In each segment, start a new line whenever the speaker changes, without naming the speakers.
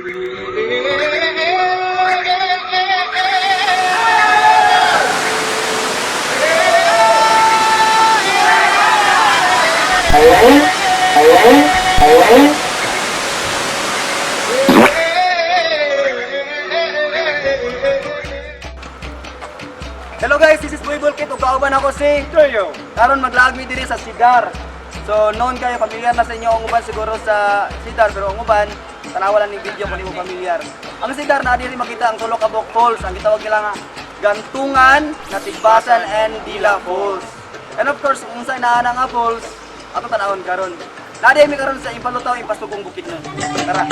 Hello guys, this is Boy Bulkit ug kauban ako si
Tayo.
Karon maglaag mi diri sa Sidar. So known kayo, familiar na sa inyo ang uban siguro sa Sidar, pero ang uban tanawa lang ning video kung di mo familiar. Ang Sidar na diri makita ang Tulo ka Buok Falls, ang gitawag nila nga Gantungan, Natigbasan and Dila Falls. And of course, kung unsa naa nga falls, ato tanawon karon. Naa mi karon sa Impalutaw, Impasugong, Bukidnon. Tara.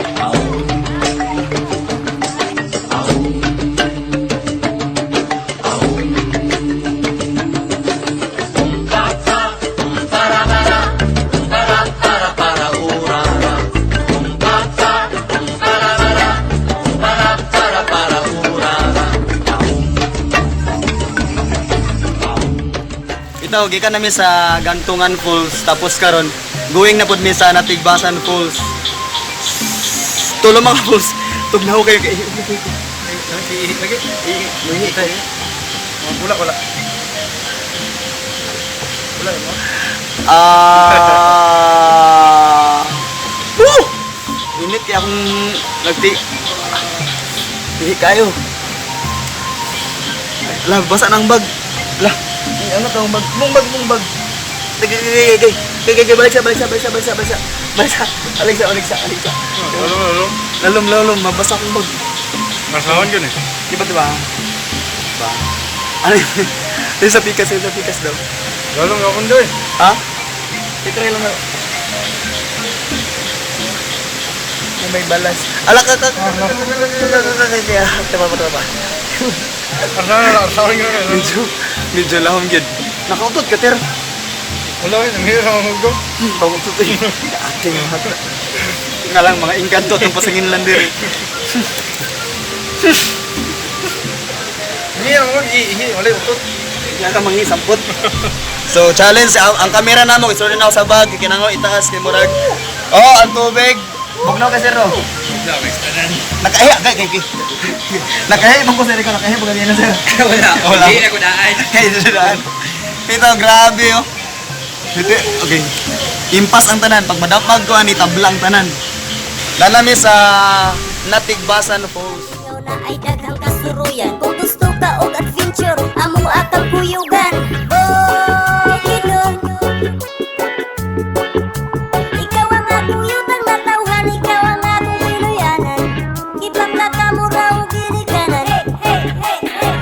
Ito, gikan nami sa Gantungan Falls, tapos karon going na pud mi sa Natigbasan Falls. Tulo mga falls. Tugnaw kayo kay.
Lagi.
Muhi ko.
Wala, wala. Wala mo.
Ah. Woo! Init kaya akong nagti. Hindi kayo. Lah, basa ng bag. Lah, ano to ang bag? Mong bag, mong bag. Gay, gay, gay, gay, gay, gay, balik sa, balik sa, balik sa, balik sa, balik sa, balik sa, balik sa, balik sa, balik sa.
Lalo, lalo.
Lalom, lalom, mabasa akong bag.
Masawan yun eh.
Di ba, di ba? Ba? Ano yun? Yung sa pikas, yung sa pikas daw.
Lalo nga akong doy.
Ha? I-try lang na. May balas. Ala ka ka ka ka ka ka ka ka. Tama pa, tama pa.
Arsawan, arsawan yun eh.
Medyo, medyo lahom gyud. Nakautot ka, ter.
Wala yun, ang hirap ang hugo.
Pautot eh. Ate nga hata. Nga lang, mga engkanto itong pasangin lang diri.
Ang hirap ang iihi, wala yung utot.
Nga ka mangisampot. So, challenge, ang kamera namo, isurod na ako sa bag, kinango itaas, kay murag. Oh, ang tubig. Bugnaw ka, sir, oh. Nakahiya, kay, kay, kay. Nakahiya, ibang ko, sir, ikaw, nakahiya, pag na, sir.
Wala.
Wala.
Hindi na ko daan.
Kay, sir, Ito, grabe, oh. Ito, okay. Impas ang tanan. Pag madapag ko, ani, tabla ang tanan. Lalami sa Natigbasan Falls.
Ikaw na ay daghang kasuruyan. Kung gusto ka og adventure, amo akang kuyugan. Bukidnon. Ikaw ang akong yutang natawhan, ikaw ang akong pinuyanan. Gibakla ka mo raw ginikanan. Hey, hey, hey, hey.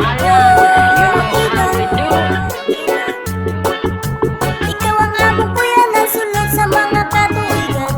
Bukidnon. Ikaw ang among kuyanan, sulod sa mga katuigan.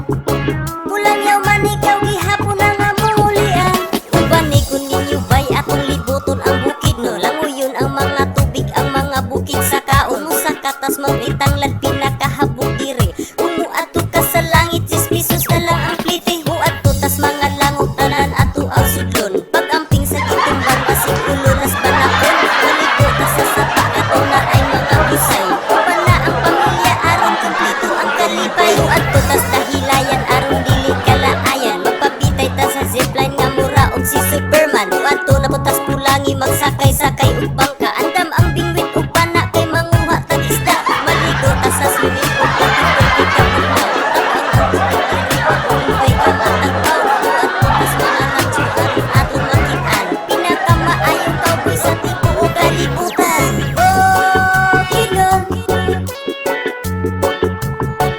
Bulan man ikaw gihapon ang among ulian. Uban ni kun ninyo bay atong libuton ang bukid no. Languyon ang mga tubig, ang mga bukid sa kaon mo sa katas mamitanglan pinakahabog diri. Kung muadto ka sa langit, 10 pesos na lang ang plite. Muadto tas mga langog tanan ato ang sudlon. Pag-amping sa gitumbang basig ulo nas banakon. Maligo ta sa sapa ato na ay mga busay. Uban na ang pamilya aron kumpleto ang kalipay. Muadto tas dahilayan aron dili kalaayan. Magpabitay ta sa zipline nga mura og si Superman. Muadto na po tas pulangi magsakay-sakay og bangka. Andam ang bingwit og pana kay manguha tag isda. Maligo ta sa swimming pool pagpipirti ka bugnaw. Tapang ang bukid diri umpay ka matagbaw. Muadto tas mga rancho aron atong makit-an. Pinakamaayong cowboy sa tibuok kalibutan. Bukidnon.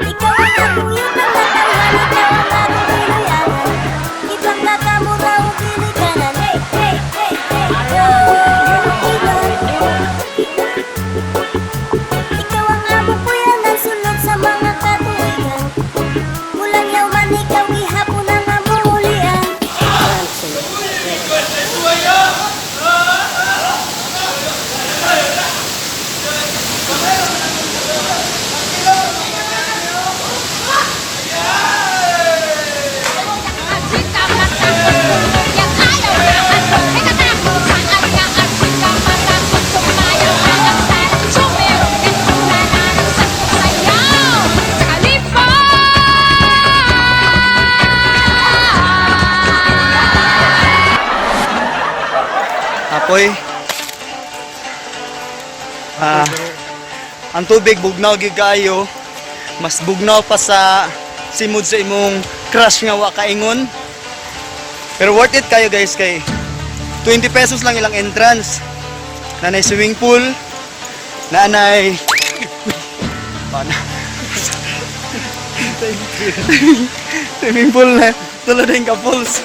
Ikaw ang akong yutang natawhan, ikaw ang akong pinuyanan. Ibang ka mo raw ginikanan. Hey, hey, hey.
Kapoy. Ang tubig bugnaw gyud kaayo. Mas bugnaw pa sa simod sa imong crush nga wa kaingon. Pero worth it kayo, guys, kay 20 pesos lang ilang entrance. Nanay swimming pool, nanay Paano? Swimming pool na tulo din ka pools.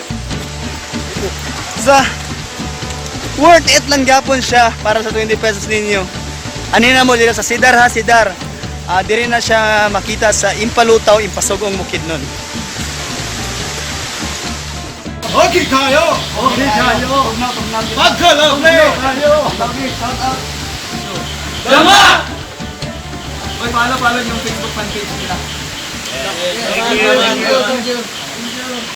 Sa worth it lang gapon siya para sa 20 pesos ninyo. Ani na mo dito sa Sidar ha, Sidar. Diri na siya makita sa Impalutaw, Impasugong, Bukidnon.
Okay kayo! Okay kayo! Pagkalapre!
Shout out.
Tama!
Oy, follow yung Facebook fan page nila.
Thank you. Thank you.